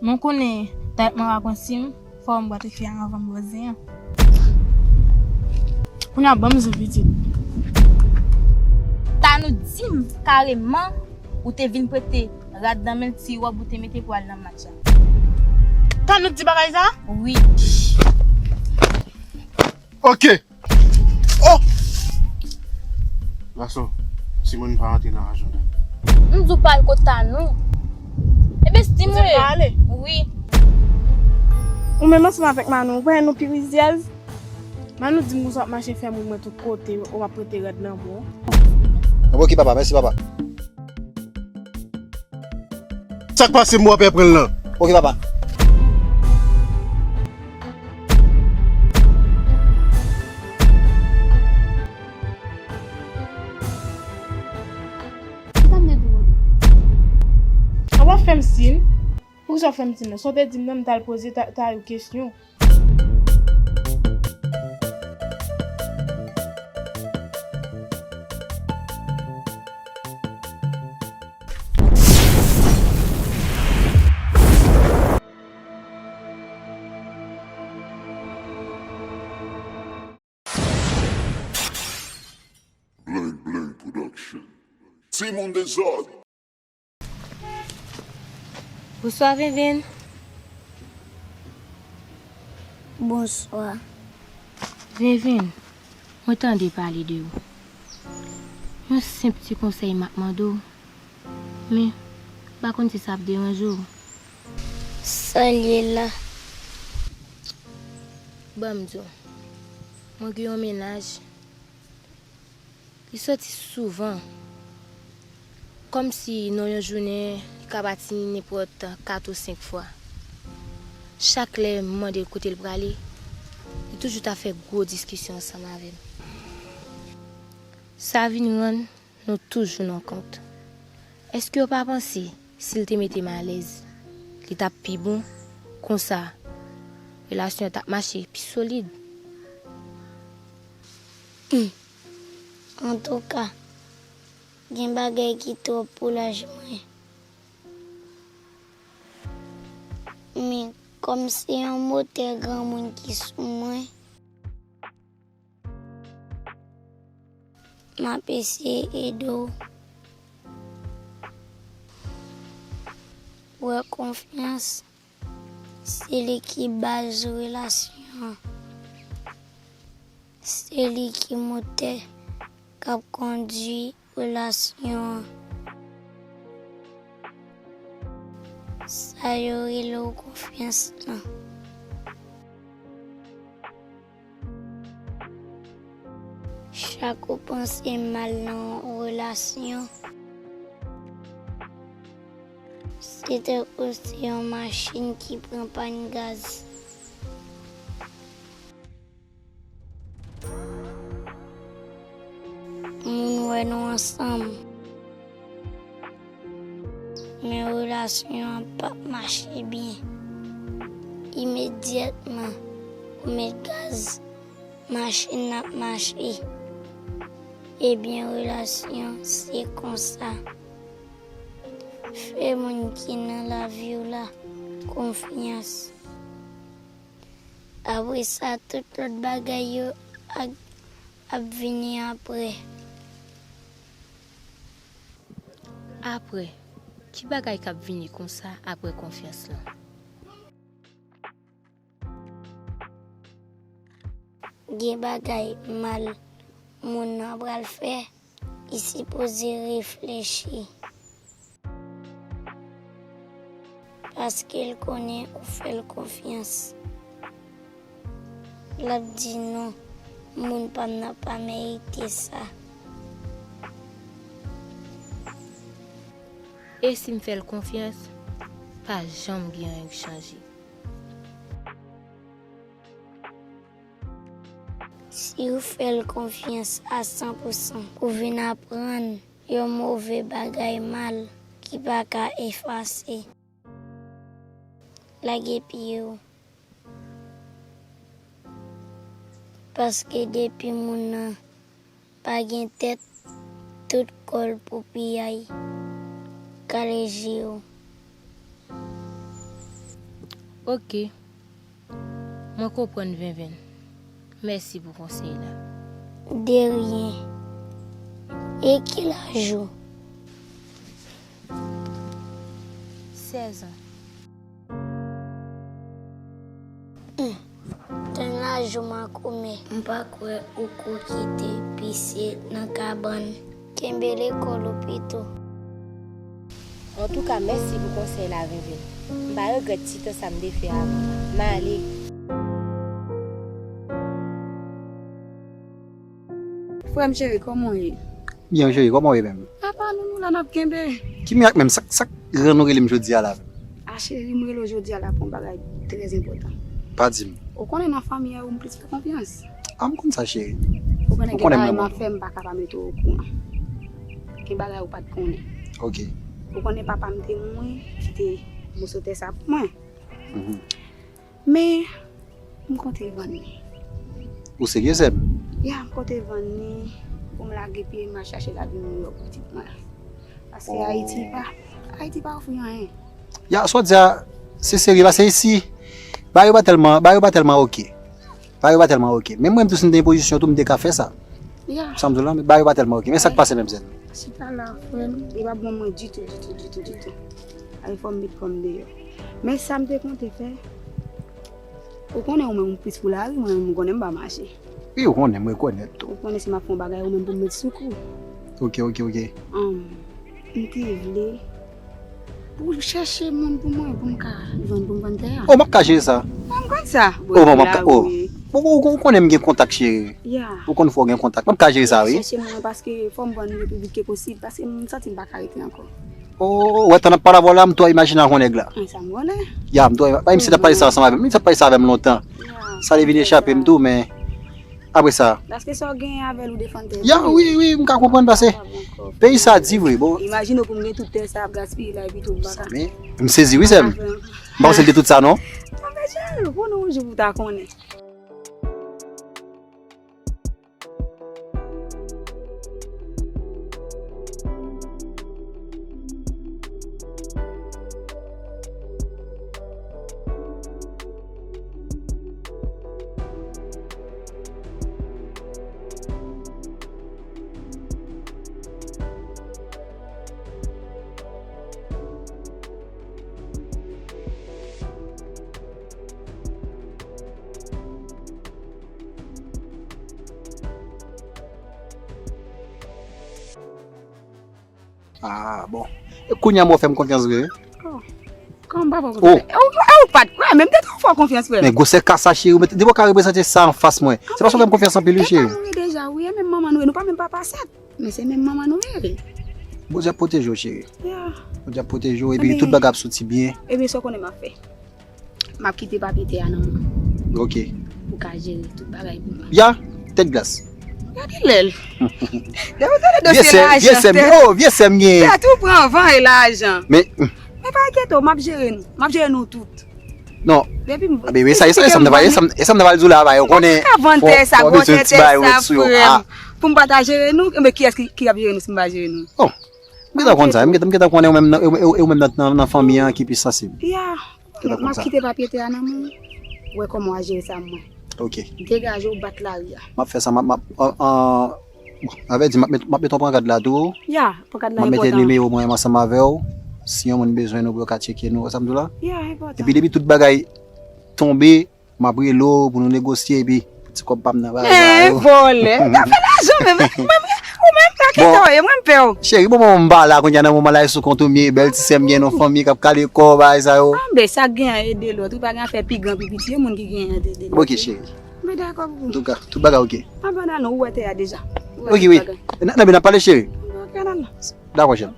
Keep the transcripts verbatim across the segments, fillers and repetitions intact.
Mwen konnen dat mwen rapansi m, fò m bwate fi a anvan m bwè zen an. Kounye a ban m zo pitit. Tanou di m kareman ou te vin prete rad nan men l ti wòb ou te mete pou al nan match la. Tanou di bagay sa? Wi. Ok. Oh! Gason, timoun pa rantre nan ajanda. M di w pa al kot Tanou. Ebyen, si m Di m pa ale. Wi. Ou menm ansanm avèk Manou, ou pa wè nou pi rizyèz? Manou di m konsa w ap mache fè moun mwen tout kote, w ap prete rad nan men w. Bon, ok papa, mèsi papa. Sa k pase m wè w ap pran l lan? Ok papa. Sa m te di w? An w ap fè m siy? Poukisa w fè m siy nan? Sa w te di m nan, m t al poze Ta-, Tayou kesyon. Bling Bling Production. Timoun Dezòd. Bonswa, Venvin. Bonswa. Venvin, mwen tande pale de ou. Yon senp ti konsèy m ap mande w, men m pa konn si sa ap deranje w. Sa l ye la? Ban m di w, mwen gen yon mennaj. Li soti souvan, kòmsi nan yon jounen, li ka pati nenpòt kat ou senk fwa. Chak lè m mande l kote l prale, li toujou ta fè gwo diskisyon ansanm avè m. Sa vin rann nou toujou nan kont. Èske w pa panse si l te mete m alèz, li t ap pi bon? Konsa, relasyon an t ap mache pi solid. Hmm. Antouka, gen bagay ki twòp pou laj mwen. Men, kòm se yon motè granmoun ki sou mwen, m ap eseye ede w wè konfyans se li ki baz relasyon an. Se li ki motè k ap kondui relasyon an. Sa yo rele w konfyans lan. Chak ou panse mal nan yon relasyon, se tankou se yon machin ki pran pàn gaz. Moun wè nou ansanm, men relasyon an p ap mache byen. Imedyatman ou met gaz, machin nan ap mache. Ebyen, relasyon se konsa. Fè moun ki nan lavi w la konfyans. Apre sa, tout lòt bagay yo ap, ap vini apre. Apre, ki bagay k ap vini konsa apre konfyans lan? Gen bagay mal moun nan pral fè, li sipoze reflechi. Paske l konnen ou fè l konfyans. L ap di non, moun pa m nan pa merite sa. E si m fè l konfyans, pa janm gen anyen k chanje. Si w fè l konfyans a san pou san, ou vin aprann yon move bagay mal ki pa ka efase, lage pye w. Paske depi moun nan pa gen tèt, tout kò l pou piyay. Kale je w. Ok. Mwen konprann, Venven. Mèsi pou konsèy la. De rien. E ki laj ou? Sèz an. Tann laj ou, makomè. M pa kwè ou ko kite pise nan kabann. Kenbe lekòl ou pito. Antouka, mèsi pou konsèy la, Venven. M pa regrèt ti tan sa m te fè avè w la. M ale. Frè m cheri, kòman w ye? Byen, cheri, kòman w ye menm? Apa nou, nou la n ap kenbe. Ki mirak menm? Sa, sa k rann ou rele m jodi a la menm? A cheri, m rele w jodi a la pou yon bagay trè enpòtan. Pa di m. Ou konnen nan fanmi a ou m plis fè konfyans. A, m konn sa, cheri. Ou konnen gen bagay m ap fè, m pa ka pa mete w okouran. Gen bagay ou pa t konnen. Ok. Ou konnen papa m te mouri, kite moso tè sa pou mwen. Mhm. Men, m konte vann li. Ou serye, sè m? Ya, m konte vann li pou m lage pye m al chache lavi miyò pou pitit mwen. Paske Ayiti pa, Ayiti pa ofri anyen. Ya, sa w di a, se serye, paske isi, bagay yo pa tèlman, bagay yo pa tèlman oke. Bagay yo pa tèlman oke. Men mwen menm tou, si m te nan pozisyon tou, m te ka fè sa. Ya. Sa m di w la, men bagay yo pa tèlman oke. Men sa k pase menm, sè m? Chita la, frè m, li pa bon mwen ditou, ditou, ditou, ditou. Ay, fò m met kò m deyò. Men sa m te konte fè, ou konnen ou menm ou plis pou lari, mwen menm ou konnen m pa mache. Wi, ou konnen, m rekonèt tou. Ou konnen si m ap fè yon bagay, ou menm pou m met sou kou. Ok, ok, ok. Ann, m te vle pou chèche moun pou mwen, pou m ka jwenn, pou m vann tè a. Oh, m ap ka jere sa. Mwen m konn sa. Oh, bon, m ap ka, oh. Ou, ou, ou konnen m gen kontak, cheri. Ya. Ou konn fò w gen kontak. M ap ka jere sa, wi. Chèche moun paske fò m vann li pi vit ke posib, paske m santi m pa ka rete ankò. Oh, wè, tan ap pale avè w la, m twò imajine ak yon nèg la. Mwen sa m konnen. Ya, m twò, pa misye t ap pale sa ansanm avè m. Misye t ap pale sa avè m lontan. Ya. Sa li vin echape m tou, men apre sa. Paske sa w genyen avè l ou defann tèt ou. Ya, wi, wi, m ka konprann pase. Peyi sa di vre, bon. Imajine w pou m gen tout tè sa ap gaspiye la epi tou m pa ka. Men, m sezi wi, sè m. M pa panse l te tout sa, non. Mwen, men, Jerry, pou nou yon jou pou ta konnen. Ah, bon. E kounye a m wè w fè m konfyans vre, wi. Oh. Kòman m pa fè w konfyans? Oh. E ou, e ou pa t kwè, men m te twò fè w konfyans, frè. Men gwosè ka sa, cheri, ou mete, depi w ka reprezante sa anfas mwen. Se paske w fè m konfyans anpil, wi, cheri. E pa nou ye deja, wi, e menm manman nou ye, nou pa menm papa sèt. Men se menm manman nou ye. Bondye ap pwoteje w, cheri. Ya. Bondye ap pwoteje w, epi tout bagay ap soti byen. Ebyen, sa w konnen m ap fè? M ap kite papye tè a nan men w. Ok. Ou ka jere tout bagay pou mwen. Ya, tèt glas. Gade lè l. Depi w tande dosye lajan, vye sè m, oh, vye sè m gen. Tèt ou pran van e lajan. Men, men pa enkyete w, m ap jere nou. M ap jere nou tout. Non. Depi m... A, bebe, sa, e sa, e sa m ta pral, e sa m, e sa m ta pral di w la, ba, yo konnen. Ou pa ka vann tè sa, gwo tèt sa, frè m. Pou m pa ta jere nou, men kiyès ki, ki ap jere nou si m pa jere nou? Oh. M gentan konn sa, m gentan, m gentan konnen ou menm nan, ou, ou, ou menm nan, nan, nan fanmi an ki pi sansib. Ya. M ap kite papye tè a nan men w. Wè kòman w a jere sa mwen. Ok. Degaje w bat lari a. M ap fè sa, m ap, m ap, an, an, bon, avè di, m ap met, m ap met yon pankad la tou. Ya, pankad la enpòtan. M ap mete nimewo mwen ansanm avè w. Si yon moun bezwen nou pou yo ka tcheke nou, wè sa m di w la? Ya, enpòtan. Epi depi tout bagay tonbe, m ap rele w pou nou negosye, epi ti kòb pa m nan bagay sa yo. Men vòlè, ou ta fè lajan menm, menm, ou menm raketè w ye, mwen m pè w. Cheri, bon, bon, m pa la kounye a nan moman la, e sou kont ou m ye, bèl ti sè m gen nan fanmi k ap kale kò, bagay sa yo. Anben, sa k gen an ede lòt, ou pa gen afè pi gran, pi piti, e moun ki gen an ede lòt. Ok, cheri. Mwen dakò pou ou. Antouka, tout bagay ok. Anben, n al non, ou wè tè a deja. Ok, wi. N, n, n ap pale, cheri. Ok, n al non. Dakò, cheri.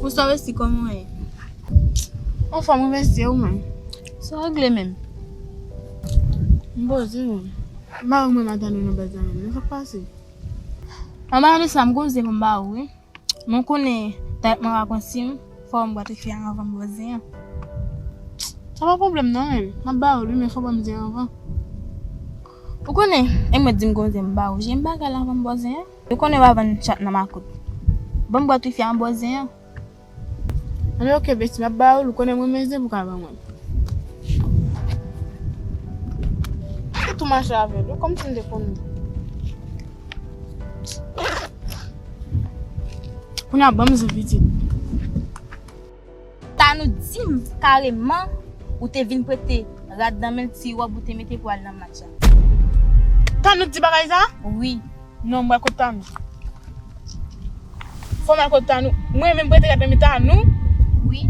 Bonswa Westy, kòman w ye? Anfòm, mwen Westy, e ou menm? Sa regle menm. M poze wi. M pa wè mwen madanm nan baz la menm. Men sa k pase? Anba de sa, m gon zen pou m ba ou wi. Men w konnen, tèt mwen rapansi m, fò m bwate fi a anvan m bò zen an. Sa pa pwoblèm non menm. M ap ba ou l wi, men fò w ban m zen an anvan. Ou konnen, e mwen di m gon zen m ba ou, jen bagay la anvan m bò zen an. Ou konnen w a vann chat nan makout. Ban m bwate fi a anvan m bò zen an. Anben oke, besti, m ap ba ou l, ou konnen m renmen zen pou w ka ban mwen. Ou tou mache avè l, wi, kòmsi m te konn. Kounye a, ban m zen pitit. Tanou di m kareman ou te vin prete rad nan men l, ti wòb ou te mete pou al nan match la. Tanou di bagay sa? Wi. Non, m pral kot Tanou. Fò m al kot Tanou. Mwen menm prete rad nan men Tanou? Wi.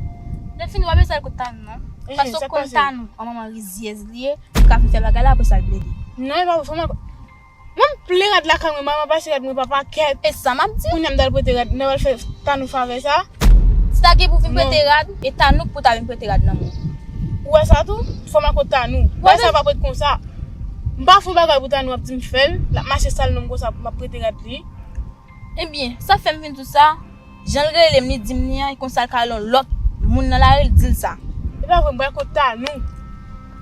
Lè fini, w pa bezwen al kot Tanou, non. Paske w konn Tanou, an manman rizyèz li ye, li ka fin fè bagay la, apre sa l plede. Non, e pa vre, fò m al kot. Mwen m plen rad lakay mwen, mwen pase rad mwen, papa, kèt. E sa m ap di. Kounye a m t al prete rad, nan w al fè Tanou favè sa? Si ta gen pou vin prete rad, e Tanou pou ta vin prete rad nan men w. Ou wè sa tou? Fò m al kot Tanou. Bagay sa pa pou ret konsa. M pa fè yon bagay pou Tanou ap di m fè l, l ap mache sal non m konsa pou m ap prete rad li. Ebyen, sa fè m vin di w sa, jan l rele m, li di m li an, e konsa l ka rele yon lòt moun nan lari, l di l sa. E pa vre, m pral kot Tanou.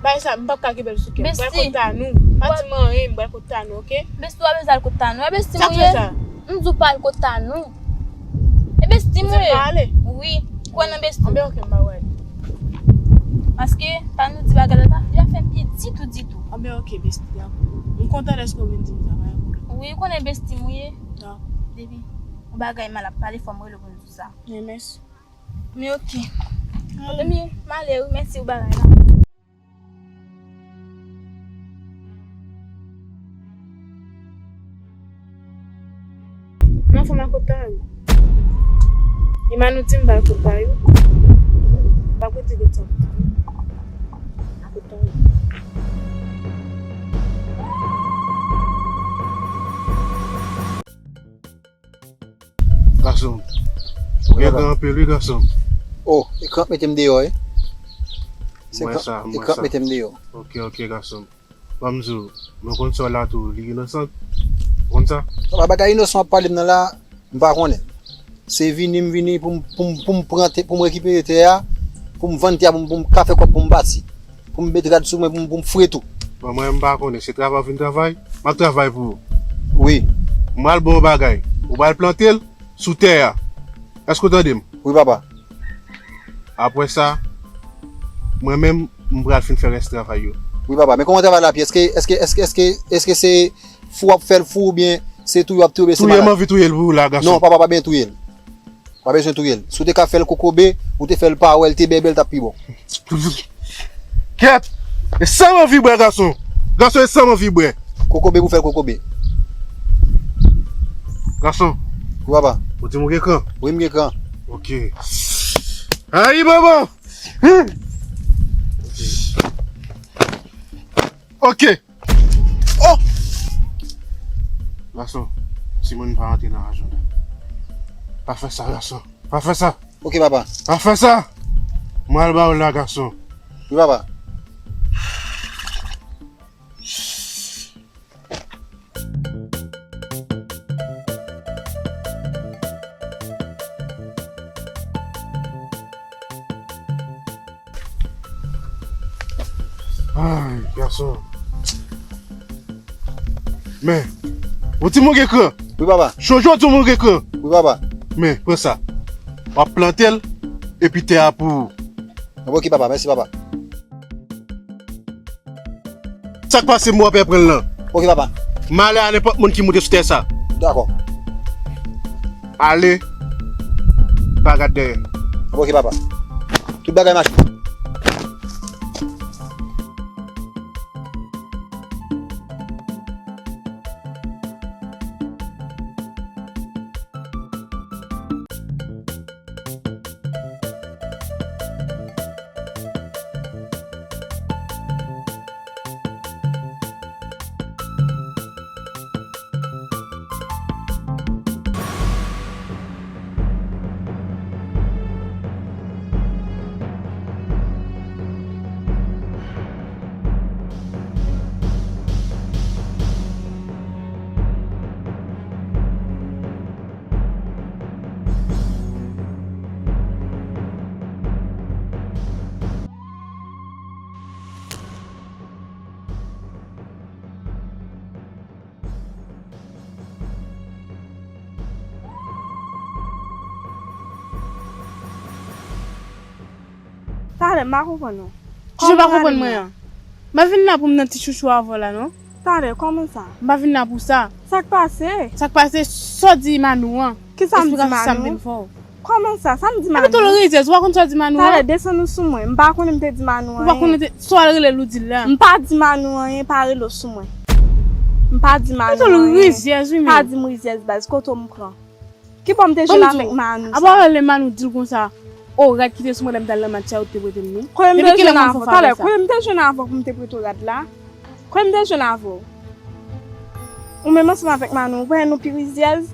Bagay sa, m p ap ka kenbe l sou kè m. M pral kot Tanou. Pa di m anyen, m pral kot Tanou, oke? Besti, w pa bezwen al kot Tanou. E besti m ou ye? Sa k fè sa? M di w pa al kot Tanou. E besti m ou ye? Ou di m pa ale? Wi. Kwè nan besti m. Anben oke, m pa wè. Paske Tanou di bagay la, li pa fè m byen ditou, ditou. Anben oke, besti, dakò. M kontan dèske w vin di m sa, pa gen pwoblèm. Wi, ou konnen besti m ou ye. Dakò. Depi yon bagay mal ap pale, fò m rele w pou m di w sa. Men mèsi. Men oke. Ale. Men m ale wi, mèsi pou bagay la. Non, fò m al kot Tayou. Emma nou di m pa al kot Tayou. M pa kote kot sa. Al kot Tayou. Gason, ou gen gran anpil wi gason. Oh, ekran mete m deyò wi. Se ekran mete m deyò. Ok, ok gason. Ban m di w, mwen konn sè w la tou, li inosan. Ou konn sa? Papa, bagay inosan w ap pale m nan la, m pa konnen. Se vini m vini pou m, pou m, pou m pran tè, pou m rekipere tè a, pou m vann tè a, pou m, pou m ka fè kòb pou m pati. Pou m met rad sou mwen, pou m, pou m fre tou. Bon, mwen m pa konnen, se travay w vin travay, m ap travay pou ou. Wi. Mwen al ba w bagay, ou pral plante l sou tè a. Èske w tande m? Wi, papa. Apre sa, mwen menm, m pral fin fè rès travay yo. Wi, papa. Men kòman travay la ap ye? Èske, èske, èske, èske, èske se fou w ap fè l fou oubyen se touye w ap touye? Touye m anvi touye l pou ou la, gason. Non, papa, pa bezwen touye l. Pa bezwen touye l. Si w te ka fè l kokobe, ou te fè l pa wè l te bèbè, l t ap pi bon. Kèt! E sa m anvi bwè, gason. Gason, e sa m anvi bwè. Kokobe pou fè l kokobe. Gason. Wi, papa. Ou di m ou gen kran? Wi, m gen kran. Ok. Ayi, manman! Hmm. Ok. Oh! Gason, timoun pa rantre nan ajanda. Pa fè sa, gason. Pa fè sa. Ok, papa. Pa fè sa! Mwen al ba w la, gason. Wi, papa. Ay, gason. Men, ou di m ou gen kran. Wi, papa. Chonje w di m ou gen kran. Wi, papa. Men, pran sa. W ap plante l, epi tè a pou ou. Ok, papa. Mèsi, papa. Sa k pase m wè w pè pran l lan? Ok, papa. M ale a nenpòt moun ki moute sou tè sa. Dakò. Ale, pa gad dèyè. Ok, papa. Tout bagay mache. Talè, m pa konprann ou. Kisa w pa konprann mwen an? M pa vin la pou m nan ti chouchou avè w la, non. Talè, kòman sa? M pa vin la pou sa. Sa k pase? Sa k pase, sa w di Manou an. Kisa m di Manou? Kòman sa? Sa m di Manou? Epi tou l rizyèz, ou pa konn sa w di Manou an? Talè, desann ou sou mwen. M pa konnen m te di Manou anyen. Ou pa konnen te, sa w al rele l ou di l la. M pa di Manou anyen, pa rele w sou mwen. M pa di Manou anyen. Epi tou l rizyèz, wi, men. Pa di m rizyèz, baz. Kote w m pran? Ki bò m te jwenn avèk Manou sa? Apa w rele Manou di l konsa, o, rad ki te sou mwen lè m t al nan match la, ou te prete m li? Kote m te jwenn avè w, talè, kote m te jwenn avè w pou m te prete w rad la? Kote m te jwenn avè w? Ou menm ansanm avèk Manou, ou pa wè nou pi rizyèz?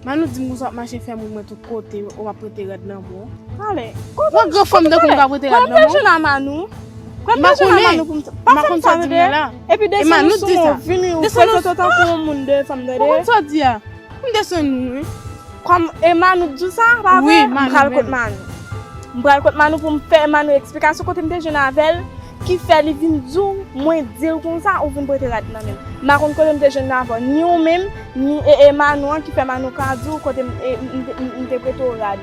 Manou di m konsa w ap mache fè moun mwen tout kote, ou m ap prete rad nan men w. Talè, kote m, kote m te jwenn a Manou? Kote m te jwenn a Manou pou m, pa fè m sa, tande? Epi desann ou sou mwen, ou vini, ou prezante w tankou yon moun de fanm, tande? Ou konn sa w di a? M desann ou, wi. Kòm e Manou k di w sa, pa vre? M pral kot Manou. M pral kot Manou pou m fè Manou eksplikasyon kote m te jwenn avè l, ki fè li vin di w, mwen di l konsa, ou vin prete rad nan men l. M pa konn kote m te jwenn avè w, ni ou menm, ni e, e Manou an, ki fè Manou ka di w kote m, e, m, m, m te prete w rad.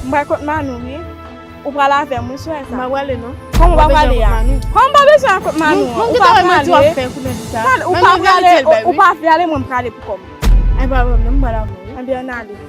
M pral kot Manou, wi. Ou pral avè m, wi, sou sa. M pa prale, non. Kòman w pa prale a? Kòman w pa bezwen al kot Manou an? Ou pa prale. Ou pa prale, ou, ou pa vle ale, mwen m prale pou kò m. Ay, pa pwoblèm, m pral avè w, wi. Ebyen, ann ale.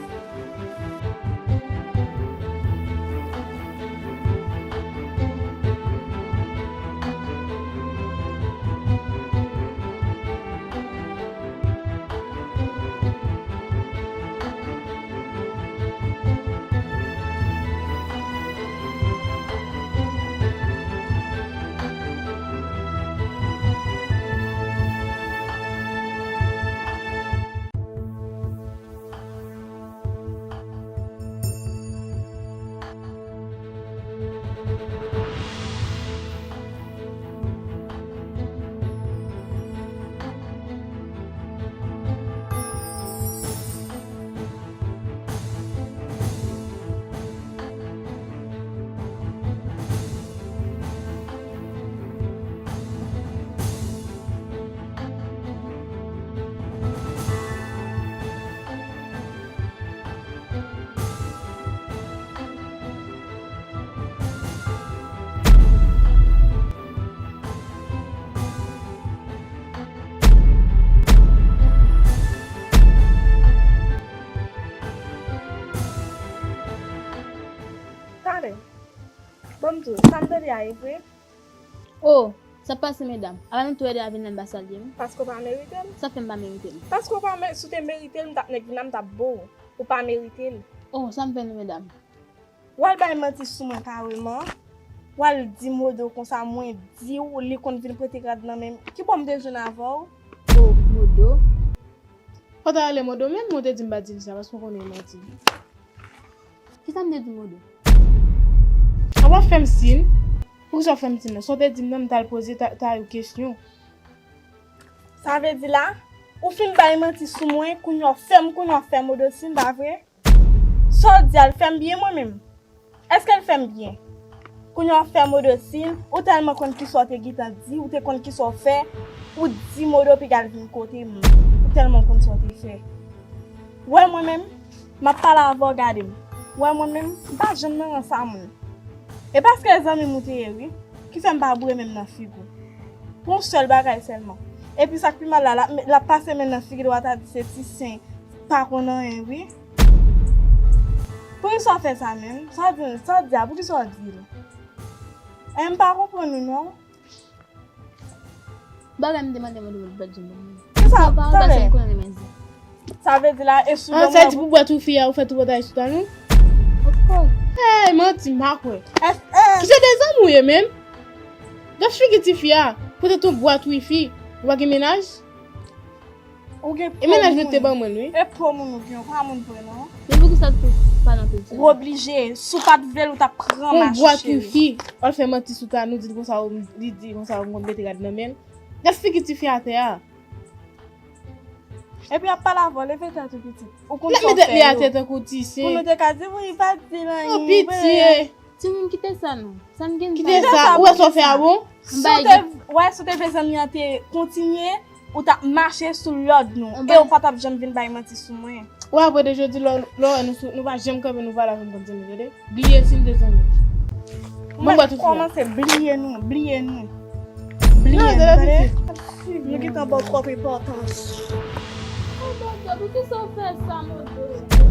Talè. Ban m di w, sa m tande a e vre? O, sa pase medam? Apa nou tou lède a vin nan ba salye m? Paske w pa merite l. Sa fè m pa merite l? Paske w pa me-, si w te merite l, m t ap nèk vin la, m t ap bo w. Ou pa merite l. O, sa m fè nou medam? W al bay manti sou mwen kareman. W al di Modo konsa mwen di w li konn vin prete rad nan men m. Ki bò m te jwenn avè w? O, Modo. Ou ta rele Modo menm, ou te di m pa di l sa, paske w konnen manti. Kisa m te di Modo? An w ap fè m sin? Poukisa w fè m sin nan? Sa w te di m nan, m t al poze Ta-, Tayou kesyon. Sa vle di la, ou fin bay manti sou mwen, kounye a w fè m, kounye a w fè Modo sin, pa vre? Sa w di a, l fè m byen mwen menm? Èske l fè m byen? Kounye a w fè Modo sin, ou tèlman konn kisa w te gentan di, ou te konn kisa w fè, ou di Modo piga l vin kote m. Ou tèlman konn sa w te fè. Wè mwen menm, m ap pale avè w, gade m. Wè mwen menm, m pa janm nan rans a moun. E paske zanmi m ou te ye, wi, ki fè m pa boure menm nan figi w. Pou yon sèl bagay sèlman. Epi sa k pi mal la, l ap, l ap pase men nan figi w, w a ta di se ti sen pa konn anyen, wi. Poukisa w fè sa menm? Sa w di, sa w di a, poukisa w di l? E m pa konprann ou non. Bagay m te mande mwen, ou pa t janm ban mwen. Kisa? Ou pa wè sa m konnen renmen di. Sa vle di la, e sou... An, sa di pou bwat wifi a, ou fè tout bòtay sou ta nou? Of course. Hey, manti, m pa kwè. Kisa de zanmi w ye menm? Gad figi tifi a, poutèt yon bwat wifi, ou pa gen mennaj? Ou gen po moun. E mennaj li te ban mwen l, wi. E po moun ou gen, ou pa moun vre non. Men poukisa w pa nan peyi a? Ou oblije, si w pa t vle l, ou t ap pran mache. Yon bwat wifi, w al fè manti sou ta nou, di l konsa, li di konsa, ou konn mete rad nan men l. Gad figi tifi atè a. Epi ap pale avè w, leve tèt ou pitit. Ou konn sa w fè yo. L ap met tèt li atè tankou ti sen. Pou nou te ka di, wi, pa di l anyen. Yon pitye. Timoun, kite sa non. Sa n gen sa. Kite sa, ou wè sa w fè a bon? Si w te, wè, si w te vle zanmi an te kontinye, ou t ap mache sou lòd nou. E ou pa t ap janm vin bay manti sou mwen. Ou apre de jodi, lè, lè w wè nou sou, nou pa janm kanpe, nou pale avè m konn zanmi, tande? Bliye si n te zanmi. Mwen bwè tout fwa. Kòmanse bliye nou, bliye nou. Bliye nou, tande? Nou gentan ba w twòp enpòtans. Oh, Dodo, poukisa w fè sa, Dodo?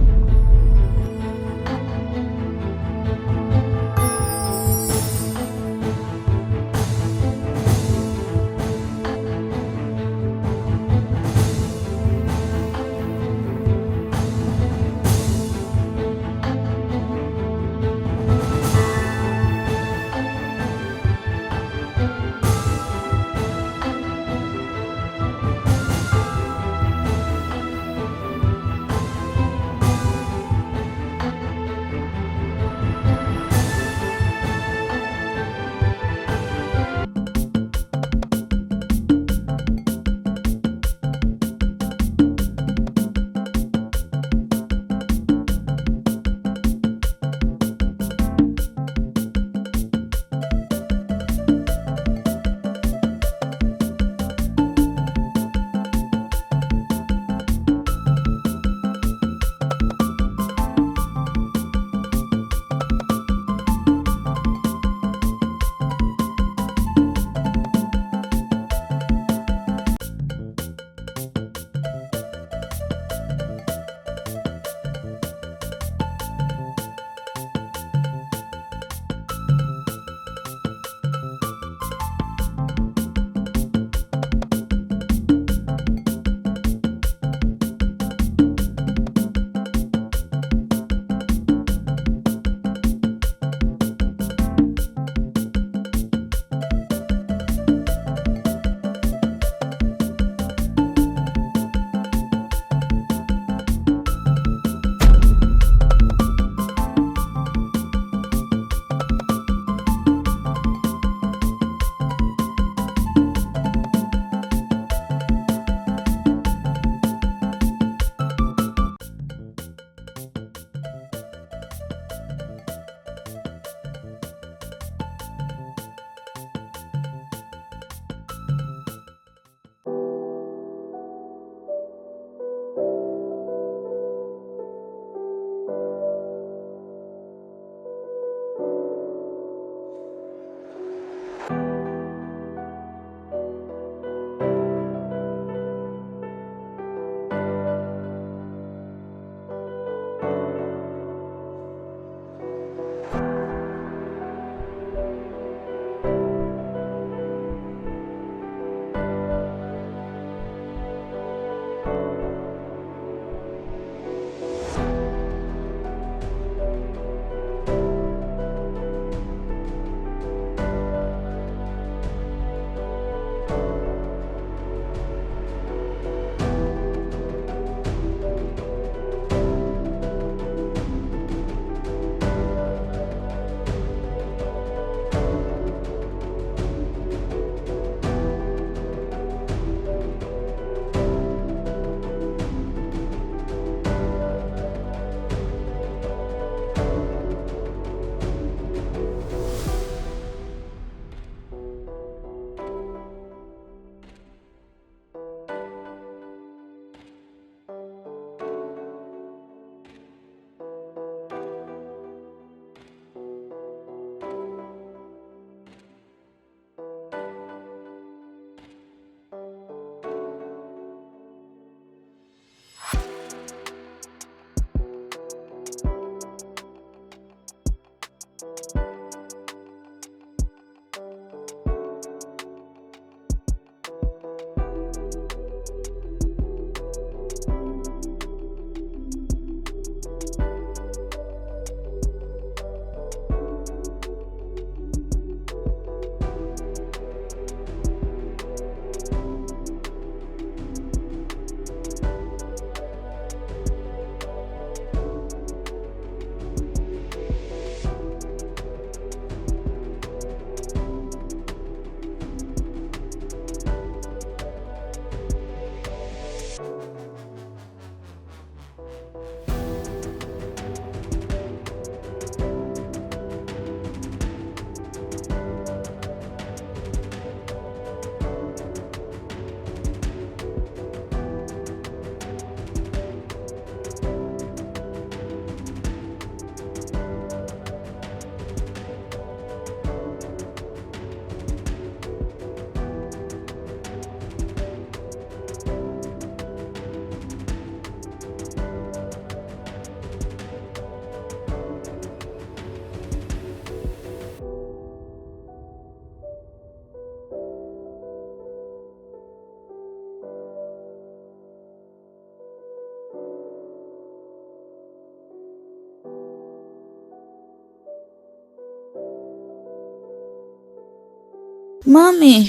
Manmi!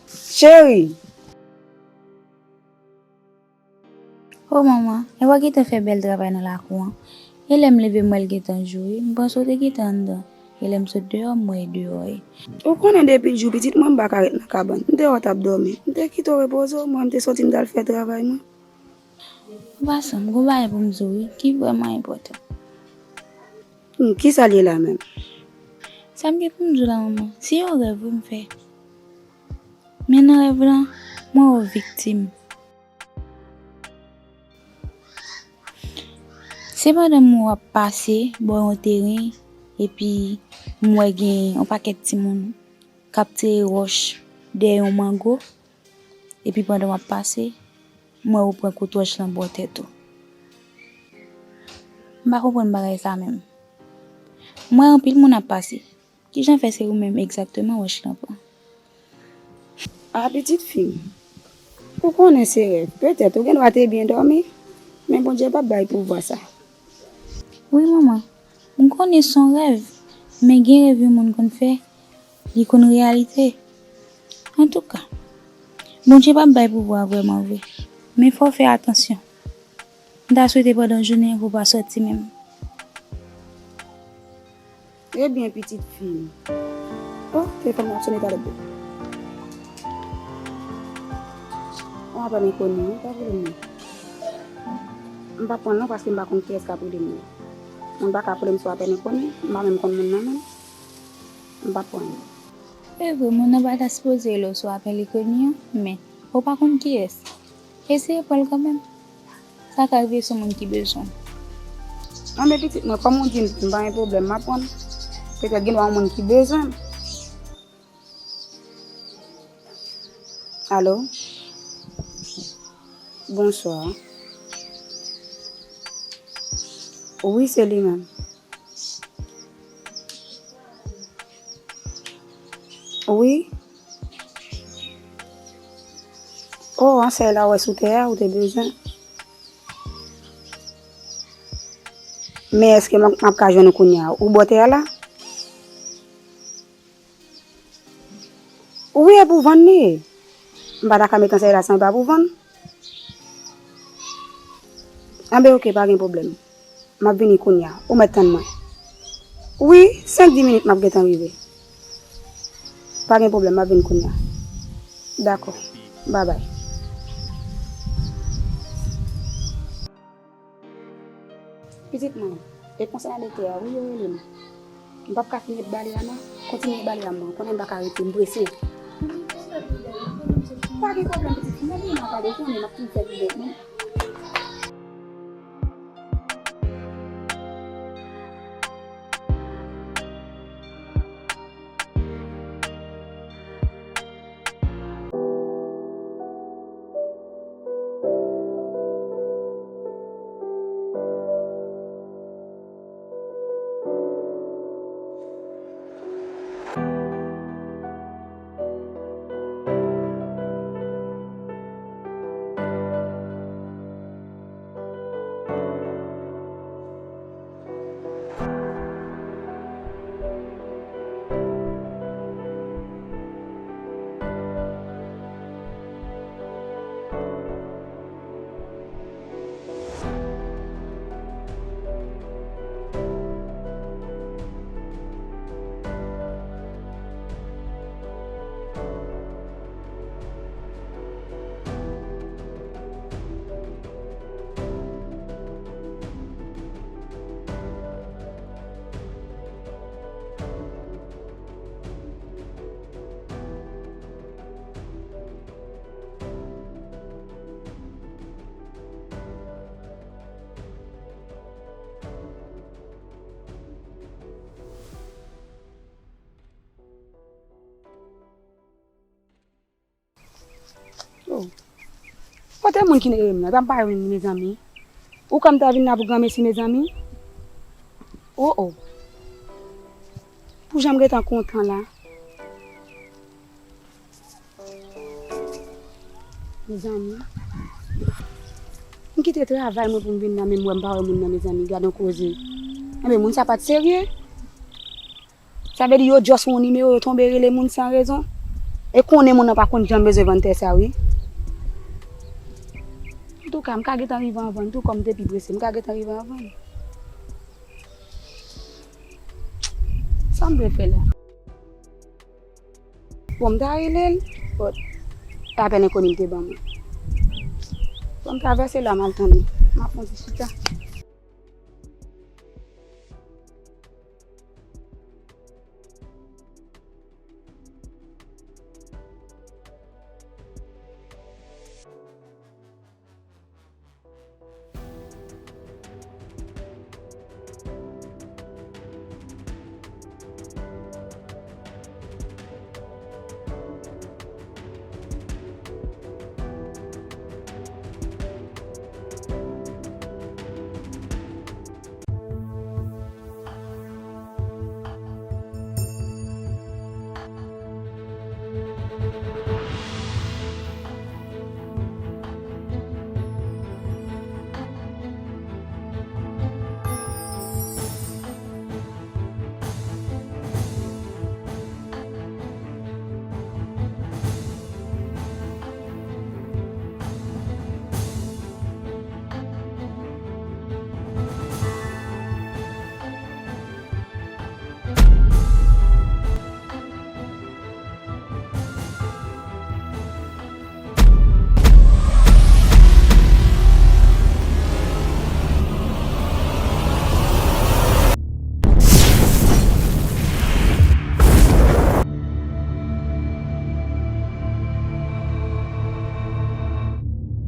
Cheri! O manman, e w gentan fè bèl travay nan lakou an. E lè m leve m wè l gentan jou wi, m panse w te gentan anndan. E lè m sot deyò, m wè e deyò ye. Ou konnen depi jou pitit mwen m pa ka ret nan kabann. M te wè w t ap dòmi. M te kite w repoze w, mwen m te soti m t al fè travay mwen. Anpasan, m gon bagay pou m di w wi, ki vrèman enpòtan. Hmm, kisa l ye la menm? Sa m gen pou m di w la, manman, se yon rèv wi m fè. Men nan rèv lan, mwen wè w viktim. Se pandan m wè w ap pase bò yon teren, epi m wè gen yon pakèt timoun k ap tire wòch dèyè yon mango, epi pandan w ap pase, m wè ou pran kout wòch lan bò tèt ou. M pa konprann bagay sa menm. M wè anpil moun ap pase. Kijan fè se ou menm egzakteman wòch lan pran? A, pitit fi m, ou konnen se rèv. Petèt ou gendwa te byen dòmi, men Bondye p ap bay pouvwa sa. Wi, manman, m konnen se yon rèv, men gen rèv yon moun konn fè, li konn reyalite. Antouka, Bondye p ap bay pouvwa a vrèman vre, men fò w fè atansyon. M ta swete pandan jounen an pou w pa sòti menm. Ebyen, pitit fi m. O, telefòn mwen ap sone, talè byen. Yon apèl enkoni, wi, pa pwoblèm non. M p ap pran l non, paske m pa konn kiyès k ap rele m nan. Moun pa ka rele m sou apèl enkoni, m pa menm konn moun nan menm. M p ap pran l. E vre, moun nan pa ta sipoze rele w sou apèl enkoni an, men ou pa konn kiyès. Eseye pran l kanmenm. Sa ka rive se yon moun ki bezwen w. Anben pitit mwen, kòm ou di m, m pa gen pwoblèm, m ap pran l. Petèt gen dwa yon moun ki bezwen m. Alo? Bonswa. Wi, se li menm. Wi. O, ansèy la w wè sou tè a, ou te bezwen. Men èske m ap, m ap ka jwenn ou kounye a? Ou bò tè a la? Wi, e pou vann li ye. M pa ta ka met ansèy la san e pa pou vann. Anben, oke, pa gen pwoblèm. M ap vini kounye a. Ou mèt tann mwen. Wi, senk dis minit m ap gentan rive. Pa gen pwoblèm, m ap vin kounye a. Dakò. Babay. Pitit mwen, e konsènan lektè a, wi, yo rele m. M p ap ka fini ep bale a non. Kontinye ep bale a, mwen. Konnen m pa ka rete, m prese. Pa gen pwoblèm, pitit fi m, men m ap pale, konnen m ap fin fè videyo, men. Oh. Kote moun ki rele m nan? Epa m pa jwenn li, mezanmi. Ou kwè m ta vin la pou granmesi, mezanmi? Oh, oh. Pou jan m gentan kontan la. Mezanmi. M kite travay mwen pou m vin la, menm wè m pa wè moun nan, mezanmi. Gad yon koze. Enben, moun sa pa t serye. Sa vle di yo just wè yon nimewo, yo tonbe rele moun san rezon. E konnen moun nan pa konn janm bezwen vann tè sa, wi. Antouka, m ka gentan rive anvan l tou, kòm m te pi prese, m ka gentan rive anvan l. Sa m dwe fè la? Bon, m ta rele l, but apèl enkoni l te ban mwen. Bon, m travèse la, m al tande. M ap fè yon ti chita.